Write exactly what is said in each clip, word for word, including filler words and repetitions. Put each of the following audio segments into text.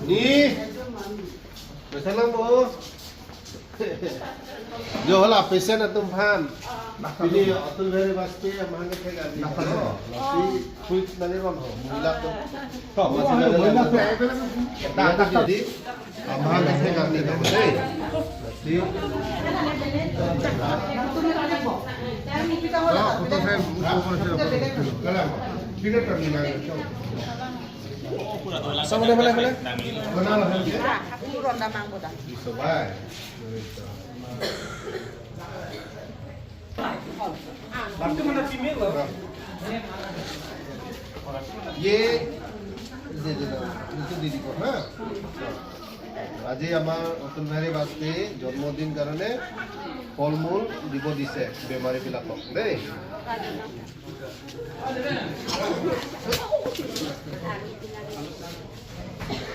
Ni, besalam bo. Jo hala patient atum aphan. Pini Atal Bihari Vajpayee amahang kethek arni. Lasi fruit nangkeron ho. Muila atum. Masih ada lagi. Jadi, amahang kethek arni dong dei. Lasi. Sama deh, boleh, boleh. Aku ronda mang boda. Bisa, bye. ये, ये दे दो, इसे दीदी को, हाँ? আজি আমাৰ অটল বিহাৰী বাজপেয়ী জন্মদিন কাৰণে ফল মূল দিব দিছে বেমাৰী বিলাকক দেই।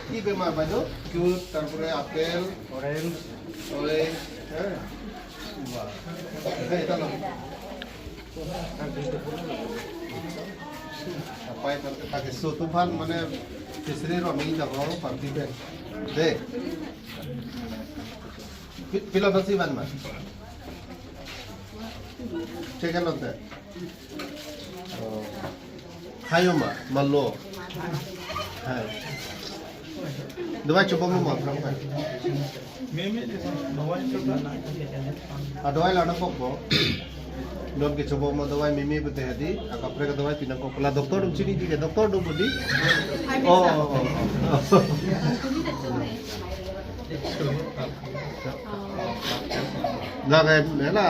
কি বেমাৰ বাইদেউ? কিউট, তারপরে আপেল, অরেঞ্জ। অরেঞ্জ, হ্যাঁ। বাহ। এই, এটা নাও। Apai, তারপরে তাকে সো তুফান মানে ফিশারি রমিং দেখো পার্টি পে। দে। পি-, পিলো তো সিবান মা। Check in on that. Oh. Hayo ma, malo. Hai. Dawai chobom mo, mo. Ah, dawai la nangkok bo. Non kechobom mo dawai meme pute hadi, akaprek dawai pinangkok la doctor atum chiniji ke doctor atum budi. Oh, oh, oh, oh. Lake, mela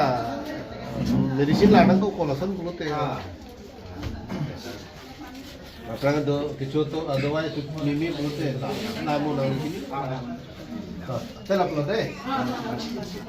medicine la nangkok kolason pulote. Aphrang do kecho to, ah, dawai tu meme pulote. La mo nang sini. Ah, tela pulote.